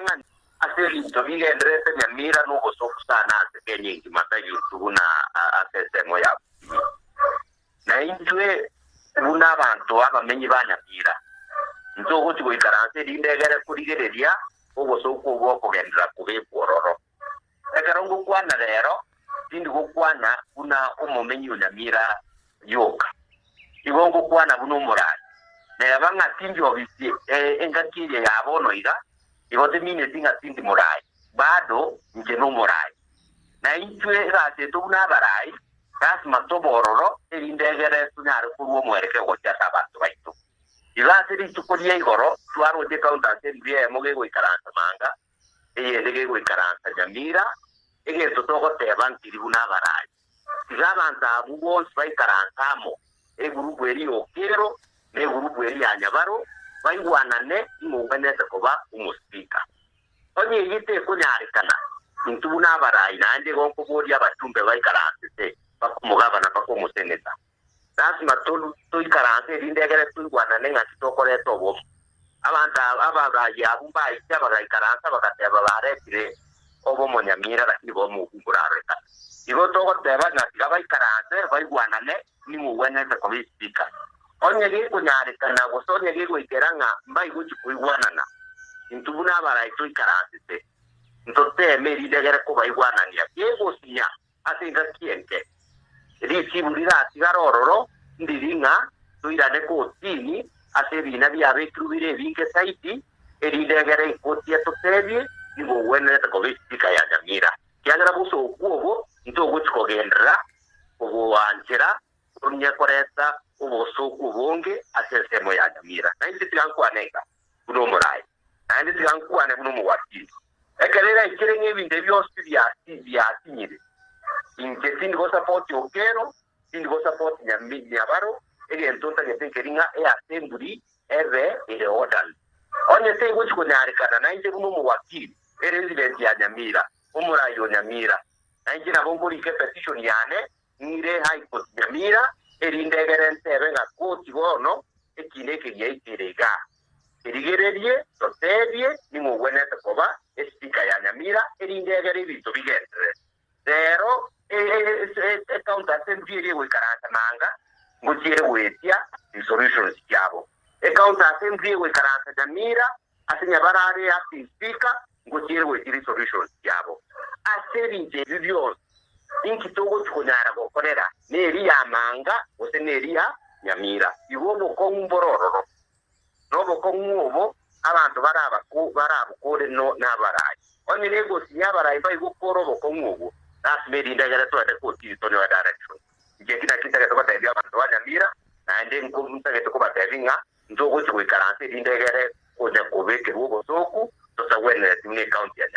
ng'a ase ebinto bigendererete Nyamira nobosoku sana ase Kenya engima tari intwe buna ase ensemo ya Gusii. Na intwe buna abanto abamenyi ba Nyamira, ntogochi goikaransa erinde egere korigereria obosoku obwo okogenderera kobekwa ororo. Ekero ngokwana rero, tindi gokwana buna omomenyi o Nyamira yoka, igo ngokwana buna omoraai. Neba ng'a tindi obisi engaki eye ya bono iga, igo timineti ng'a tindi moraai, bado inche nomoraai. Na intwe egasi yaito buna abaraai, lasima tobe ororo, erinde egere tonyare korua omwerekeo gochia ase abanto baito. Igo ase rituko ria igoro twaroche ekaunti ase embura eyemo gegoikaransa manga, eyende gegoikaransa nyamira, egento togoteba nkeri buna abarai. Tiga abanto abwo bonsi baikaranse amo, egurubu eria y'Okero na egurubu eria ya Nyabaro, baigwanane ng'a ogwenerete koba omosipika. Onye eyio tekonyarekana, intwe buna abarai naende igo nkoboria abachumbe baikaransete bakomogabana mpaka omoseneta. Lasima toikaranse erinde egere toigwanane ng'aki tokoreta obomo. Abanto abarai abwo mbaicha bagaikaransa bagateba baretire obomo nyamira lakini bomo obwo mborarorekane. Igo togoteba ng'a tiga baikaranse baigwanane ning'o ogwenerete koba esipika. Onye gekonyarekana gose onye gegoikera ng'a mbaigochi koigwanana, intwe buna abarai toikaransete, ntoteeme erinde egere kobaigwanania kegosinya ase engaki enke. Richibu riratigare ororo ndiri ng'a toirane kotini ase ebiina biabekirwe bire ebinge zaidi, erinde egere ekoti etotebie nigo ogwenerete koba esipika ya Nyamira, ekiagera bosooku obo ntogochi kogenderera koboanchera Onye koreta obosooku obonge ase ensemo ya Nyamira, na inche tiga nkwane iga buna omoraai, naende tiga nkwane buna omogwatini. Ekero eraikere ng'a ebinto ebi bionsi biasinyire, inche tindi gosapoti Okero, tindi gosapoti Nyabaro, egento ntagete nkeri ng'a easemburi ebe ere orderly. Onye tegochi konyarekana, na inche buna omowakili, eresident ya Nyamira, omoraai o Nyamira, na inche nabo nkorika epetition yane Ng'ire High Court Nyamira, erinde egere ntebe ng'a koti bono ekiina eke giaikire igaa. Kerigererie, totebie ning'o ogwenerete koba espeaker ya Nyamira erinde egere ebinto bigenderere. Rero ecounty assembly eria egoikaransa manga ngochia ere goetia resolutions chiabo. Ecounty assembly egoikaransa Nyamira ase nyabarare acting speaker ngochia ere goetia resolutions chiabo. Ase ebinto ebi bionsi Inki togochia konyara gokorera, neri y'amanga gose neri ya nyamira? Igo obokong'u mbore ororo, na obokong'u obo abanto barabokore nabarai. Onye negosinya abarai mbaigokora obokong'u obwo, lasima erinde egere toende kotiri tonyore direction. Inche eki nakio ntagete gotebia abanto ba Nyamira, naende ntagete kobatebia ng'a ntogochia goikaransa erinde egere konya kobekerwa obosoku totagwenereti buna ecounty ya.